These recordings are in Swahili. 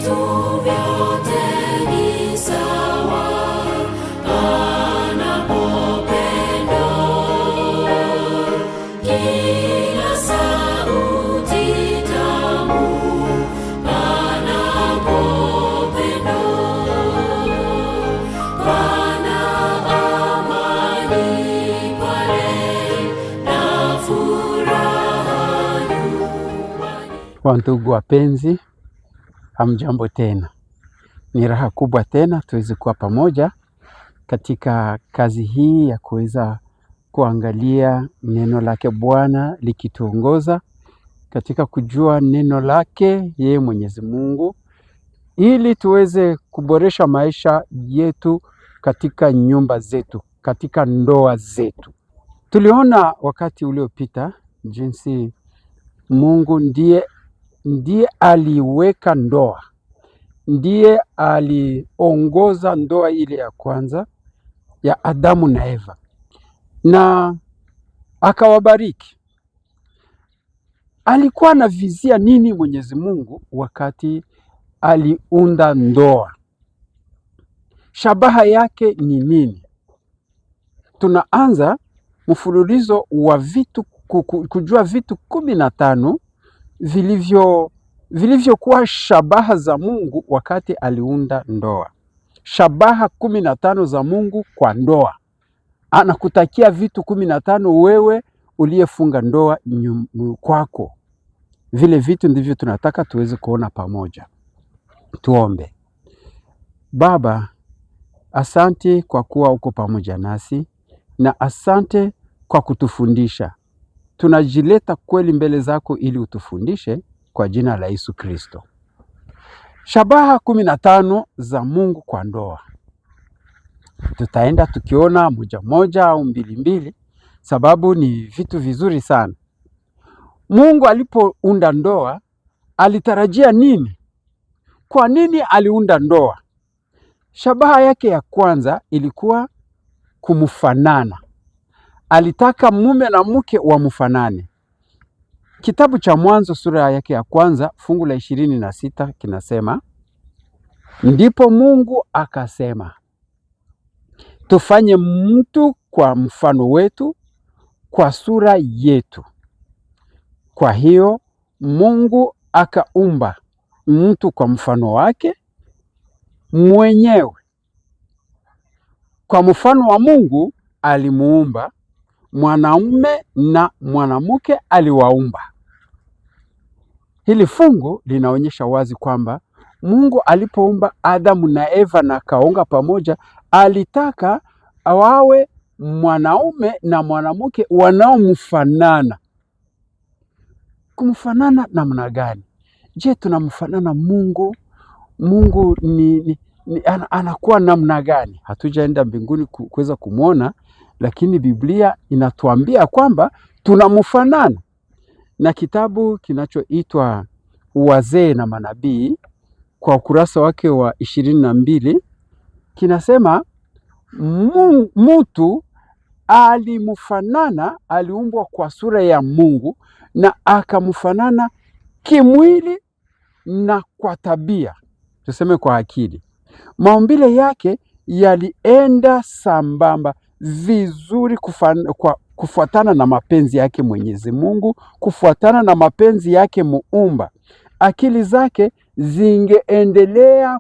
Vitu vyote ni sawa panapo pendo. Kila sauti tamu panapo pendo. Pana amani pale na furaha nyumbani. Wandugu wapenzi, hamjambo tena. Ni raha kubwa tena tuweze kuwa pamoja katika kazi hii ya kuweza kuangalia neno lake Bwana likituongoza katika kujua neno lake yeye Mwenyezi Mungu, ili tuweze kuboresha maisha yetu katika nyumba zetu, katika ndoa zetu. Tuliona wakati uliopita jinsi Mungu ndiye aliweka ndoa, ndiye aliongoza ndoa ile ya kwanza ya Adamu na Eva na akawabariki. Alikuwa anavizia nini Mwenyezi Mungu wakati aliunda ndoa? Shabaha yake ni nini? Tunaanza mfululizo wa vitu kujua vitu 15 vilivyokuwa shabaha za Mungu wakati aliunda ndoa. Shabaha 15 za Mungu kwa ndoa. Anakutakia vitu 15 wewe uliyefunga ndoa kwako. Vile vitu ndivyo tunataka tuweze kuona pamoja. Tuombe. Baba, asante kwa kuwa uko pamoja nasi na asante kwa kutufundisha. Tunajileta kweli mbele zako ili utufundishe kwa jina la Yesu Kristo. Shabaha 15 za Mungu kwa ndoa. Tutaenda tukiona moja moja au mbili mbili, sababu ni vitu vizuri sana. Mungu alipounda ndoa alitarajia nini? Kwa nini aliunda ndoa? Shabaha yake ya kwanza ilikuwa kumfanana. Alitaka mume na mke wamfanane. Kitabu cha Mwanzo sura yake ya kwanza fungu la 26 kinasema, ndipo Mungu akasema, tufanye mtu kwa mfano wetu, kwa sura yetu. Kwa hiyo Mungu akaumba mtu kwa mfano wake mwenyewe. Kwa mfano wa Mungu alimuumba, mwanamume na mwanamke aliwaumba. Hili fungu linaonyesha wazi kwamba Mungu alipoumba Adamu na Eva na akaunga pamoja, alitaka wawe mwanaume na mwanamke wanaomfanana. Kumfanana namna gani? Je, tunamfanana Mungu? Mungu anakuwa namna gani? Hatujaenda mbinguni kuweza kumwona, lakini Biblia inatuambia kwamba tunamfanana. Na kitabu kinachoitwa Wazee na Manabii kwa ukurasa wake wa 22 kinasema mtu alimfanana, aliumbwa kwa sura ya Mungu na akamfanana kimwili na kwa tabia, tuseme kwa akili. Maumbile yake yalienda sambamba vizuri kufuatana na mapenzi yake Mwenyezi Mungu, kufuatana na mapenzi yake Muumba. Akili zake zingeendelea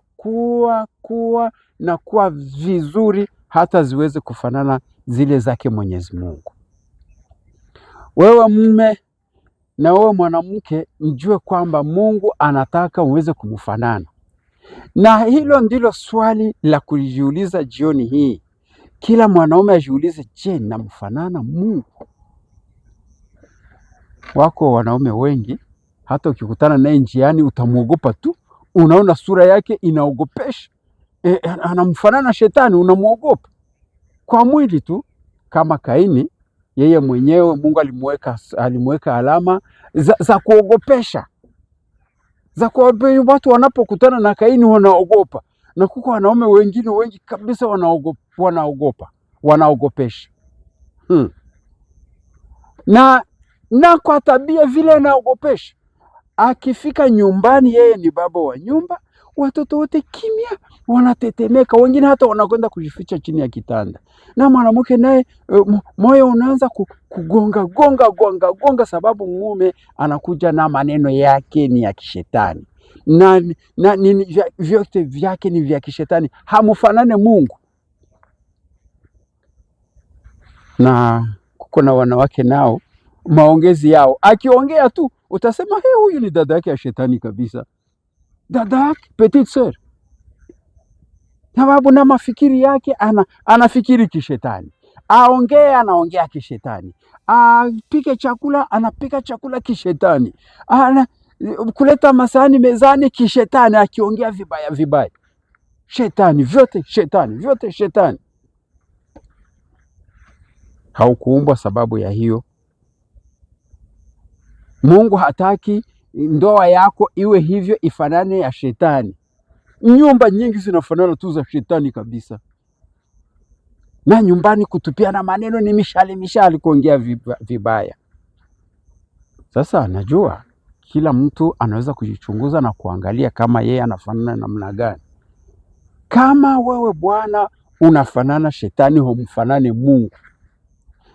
kuwa na kuwa vizuri hata ziweze kufanana zile zake Mwenyezi Mungu. Wewe mume na wewe mwanamke, mjue kwamba Mungu anataka uweze kumfanana. Na hilo ndilo swali la kujiuliza jioni hii. Kila mwanaume ajiulize, je, namfanana Mungu? Wako wanaume wengi, hata ukikutana naye njiani utamwogopa tu, unaona sura yake inaogopesha. Anamfanana shetani, unamwogopa kwa mwili tu. Kama Kaini, yeye mwenyewe Mungu alimweka alama za kuogopesha, za kuogopesha. Watu wanapokutana na Kaini wanaogopa, na kuko wanaume wengine wengi kabisa wanaogopa, wanaogopesha. Na kwa tabia vile anaogopesha. Akifika nyumbani, yeye ni baba wa nyumba. Watoto wote kimya, wanatetemeka, wengine hata wanakwenda kujificha chini ya kitanda. Na mwanamke naye moyo unaanza kugonga gonga gonga gonga, sababu mume anakuja na maneno yake ni ya kishetani na nini, vyote vyake ni vya kishetani, hamufanane Mungu. Na kuko na wanawake nao maongezi yao, akiongea tu utasema hey, huyu ni dada yake ya shetani kabisa, dada yake petite sœur, sababu na mafikiri yake anafikiri kishetani, aongee anaongea kishetani, apike chakula anapika chakula kishetani, ana kuleta masahani mezani kishetani, akiongea vibaya vibaya, shetani vyote, shetani vyote, shetani. Haukuumbwa sababu ya hiyo. Mungu hataki ndoa yako iwe hivyo, ifanane ya shetani. Nyumba nyingi zinafanana tu za shetani kabisa, na nyumbani kutupiana maneno ni mishale mishale, kuongea vibaya. Sasa najua kila mtu anaweza kujichunguza na kuangalia kama yeye anafanana namna gani. Kama wewe bwana unafanana shetani, humfanane Mungu,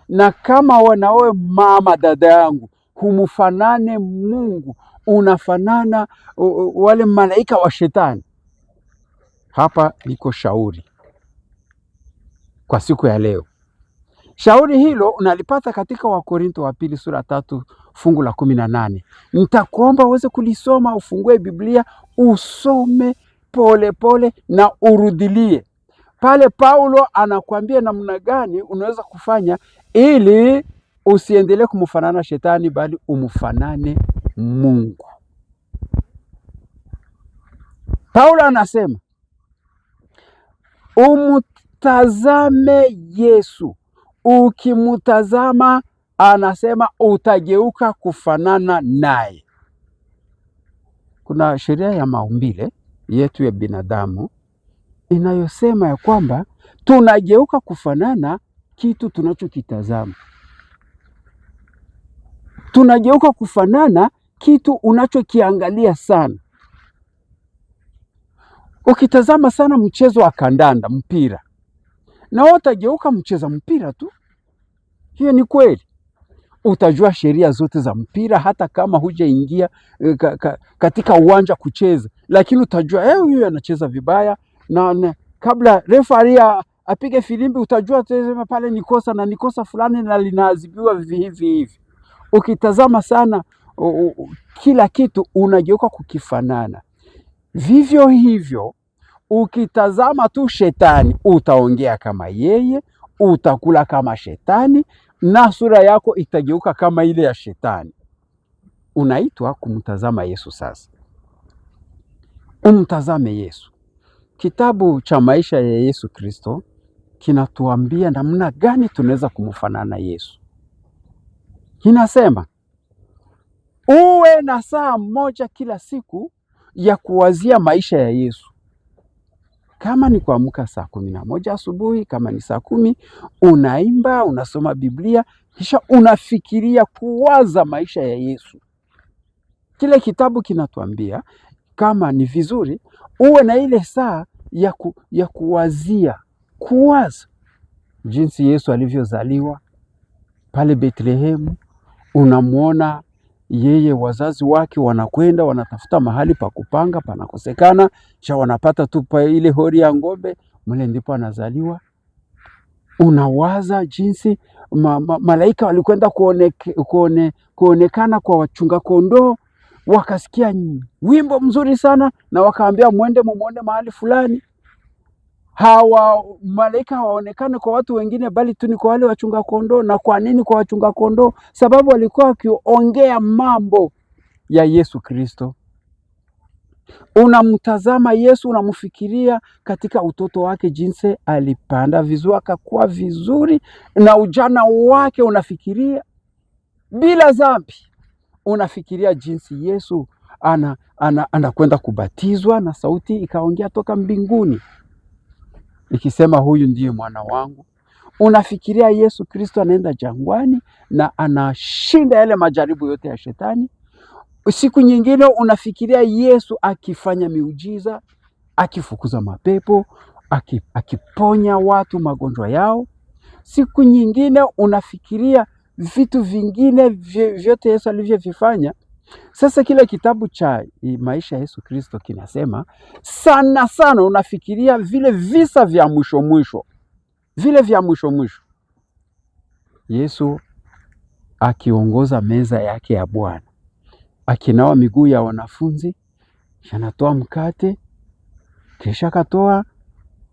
na kama wewe na wewe mama, dada yangu, humfanane Mungu, unafanana wale malaika wa shetani. Hapa liko shauri kwa siku ya leo. Shauri hilo unalipata katika Wakorinto wa pili sura 3 fungu la 18. Nitakuomba uweze kulisoma, ufungue Biblia usome pole pole na urudilie. Pale Paulo anakuambia namna gani unaweza kufanya ili usiendelee kumfanana shetani, bali umfanane Mungu. Paulo anasema umtazame Yesu. Ukimtazama, anasema utageuka kufanana naye. Kuna sheria ya maumbile yetu ya binadamu inayosema ya kwamba tunageuka kufanana kitu tunachokitazama. Tunageuka kufanana kitu unachokiangalia sana. Ukitazama sana mchezo wa kandanda, mpira, na wewe utageuka mcheza mpira tu. Hiyo ni kweli. Utajua sheria zote za mpira hata kama hujaingia katika uwanja kucheza, lakini utajua huyu anacheza vibaya, na kabla refari apige filimbi utajua tena pale ni kosa na ni kosa fulani na linaadhibiwa hivi hivi. Ukitazama sana kila kitu unageuka kukifanana. Vivyo hivyo ukitazama tu shetani utaongea kama yeye, utakula kama shetani na sura yako itageuka kama ile ya shetani. Unaitwa kumtazama Yesu sasa. Umtazame Yesu. Kitabu cha maisha ya Yesu Kristo kinatuambia namna gani tunaweza kumfanana Yesu. Kinasema uwe na saa moja kila siku ya kuwazia maisha ya Yesu. Kama ni kuamka saa 11 asubuhi, kama ni saa 10, unaimba, unasoma Biblia, kisha unafikiria kuwaza maisha ya Yesu. Kile kitabu kinatuambia kama ni vizuri uwe na ile saa ya kuwazia, kuwaza jinsi Yesu alivyozaliwa pale Bethlehemu. Unamuona yeye, wazazi wake wanakwenda wanatafuta mahali pa kupanga, panakosekana, cha wanapata tu pa ile hori ya ng'ombe, mle ndipo anazaliwa. Unawaza jinsi malaika walikwenda kuonekana kwa wachunga kondoo, wakasikia wimbo mzuri sana na wakaambia mwende mumuone mahali fulani. Hawa malaika hawaonekani kwa watu wengine, bali tu ni kwa wale wachunga kondoo. Na kwa nini kwa wachunga kondoo? Sababu walikuwa wakiongea mambo ya Yesu Kristo. Unamtazama Yesu, unamfikiria katika utoto wake, jinsi alipanda vizuri akakuwa vizuri, na ujana wake unafikiria bila dhambi. Unafikiria jinsi Yesu anakwenda kubatizwa na sauti ikaongea toka mbinguni ikisema huyu ndiye mwana wangu. Unafikiria Yesu Kristo anaenda jangwani na anashinda yale majaribu yote ya shetani. Siku nyingine unafikiria Yesu akifanya miujiza, akifukuza mapepo, akiponya watu magonjwa yao. Siku nyingine unafikiria vitu vingine vyote Yesu alivyovifanya. Sasa kile kitabu cha maisha ya Yesu Kristo kinasema sana sana unafikiria vile visa vya mwisho mwisho, vile vya mwisho mwisho, Yesu akiongoza meza yake ya Bwana, akinawa miguu ya wanafunzi, anatoa mkate, kisha akatoa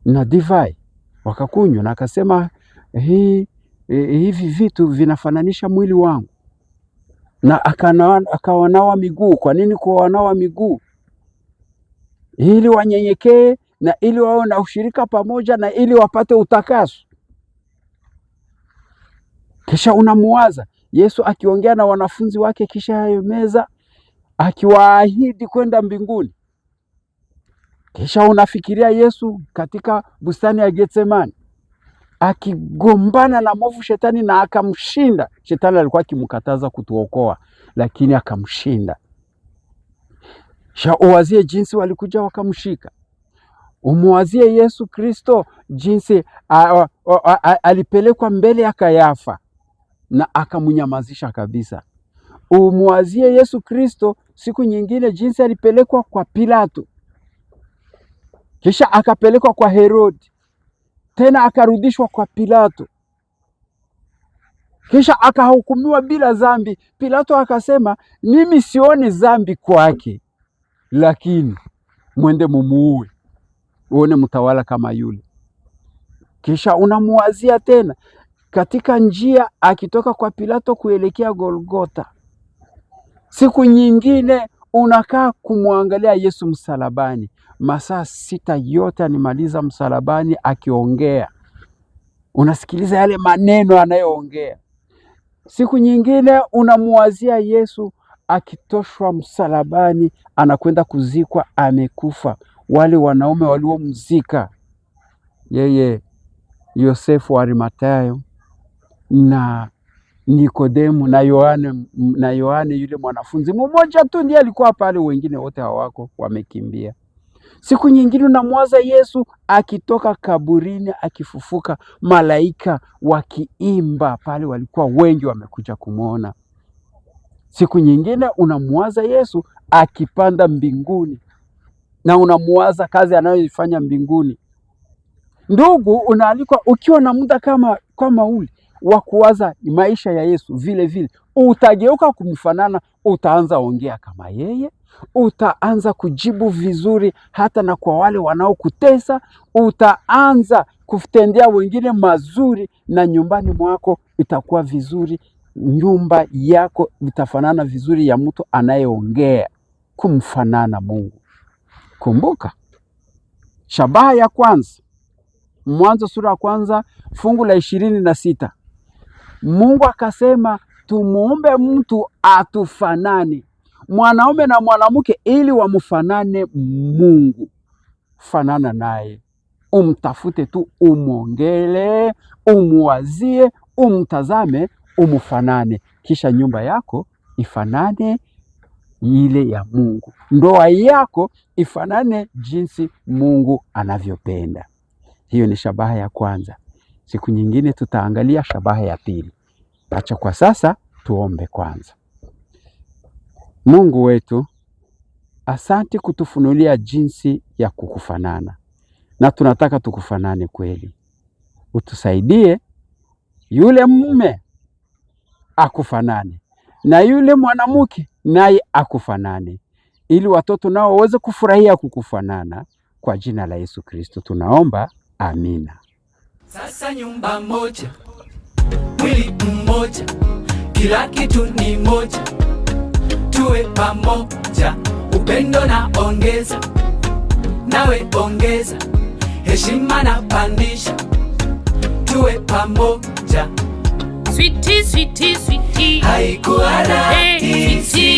na divai wakakunywa, na akasema hivi vitu vinafananisha mwili wangu, na akawanawa miguu. Kwa nini kuwanawa miguu? Ili wanyenyekee na ili wawe na ushirika pamoja na ili wapate utakaso. Kisha unamuwaza Yesu akiongea na wanafunzi wake kisha hayo meza, akiwaahidi kwenda mbinguni. Kisha unafikiria Yesu katika bustani ya Getsemani akigombana na mwovu shetani na akamshinda. Shetani alikuwa akimkataza kutuokoa, lakini akamshinda. Kisha uwazie jinsi walikuja wakamshika. Umuwazie Yesu Kristo jinsi alipelekwa mbele ya Kayafa na akamnyamazisha kabisa. Umuwazie Yesu Kristo siku nyingine jinsi alipelekwa kwa Pilato, kisha akapelekwa kwa Herodi, tena akarudishwa kwa Pilato, kisha akahukumiwa bila dhambi. Pilato akasema, mimi sioni dhambi kwake, lakini mwende mumuue, uone mtawala kama yule. Kisha unamuwazia tena katika njia akitoka kwa Pilato kuelekea Golgota. Siku nyingine unakaa kumwangalia Yesu msalabani, masaa 6 yote animaliza msalabani akiongea, unasikiliza yale maneno anayoongea. Siku nyingine unamuwazia Yesu akitoshwa msalabani, anakwenda kuzikwa, amekufa. Wale wanaume waliomzika yeye, Yosefu wa Arimathayo na Nikodemu na Yohane yule mwanafunzi mmoja tu ndiye alikuwa pale, wengine wote hawako, wamekimbia. Siku nyingine unamwaza Yesu akitoka kaburini akifufuka, malaika wakiimba pale, walikuwa wengi wamekuja kumwona. Siku nyingine unamwaza Yesu akipanda mbinguni na unamwaza kazi anayoifanya mbinguni. Ndugu, unaalikwa ukiwa na muda kama ule wa kuwaza maisha ya Yesu, vile vile utageuka kumfanana, utaanza ongea kama yeye, utaanza kujibu vizuri hata na kwa wale wanaokutesa, utaanza kutendea wengine mazuri, na nyumbani mwako itakuwa vizuri, nyumba yako itafanana vizuri ya mtu anayeongea kumfanana Mungu. Kumbuka shabaha ya kwanza, Mwanzo sura ya kwanza fungu la 26, Mungu akasema tumuumbe mtu atufanane, mwanaume na mwanamke, ili wamfanane Mungu. Fanana naye, umtafute tu, umwongele, umuwazie, umtazame, umufanane, kisha nyumba yako ifanane ile ya Mungu, ndoa yako ifanane jinsi Mungu anavyopenda. Hiyo ni shabaha ya kwanza. Siku nyingine tutaangalia shabaha ya pili. Acha kwa sasa tuombe kwanza. Mungu wetu, asante kutufunulia jinsi ya kukufanana, na tunataka tukufanane kweli. Utusaidie yule mume akufanane na yule mwanamke naye akufanane, ili watoto nao waweze kufurahia kukufanana. Kwa jina la Yesu Kristo tunaomba, amina. Sasa nyumba moja, mwili mmoja, kila kitu ni moja, tuwe pamoja, upendo na ongeza, nawe ongeza, heshima na pandisha, tuwe pamoja. Sweetie, sweetie, sweetie. Haikuwa rahisi.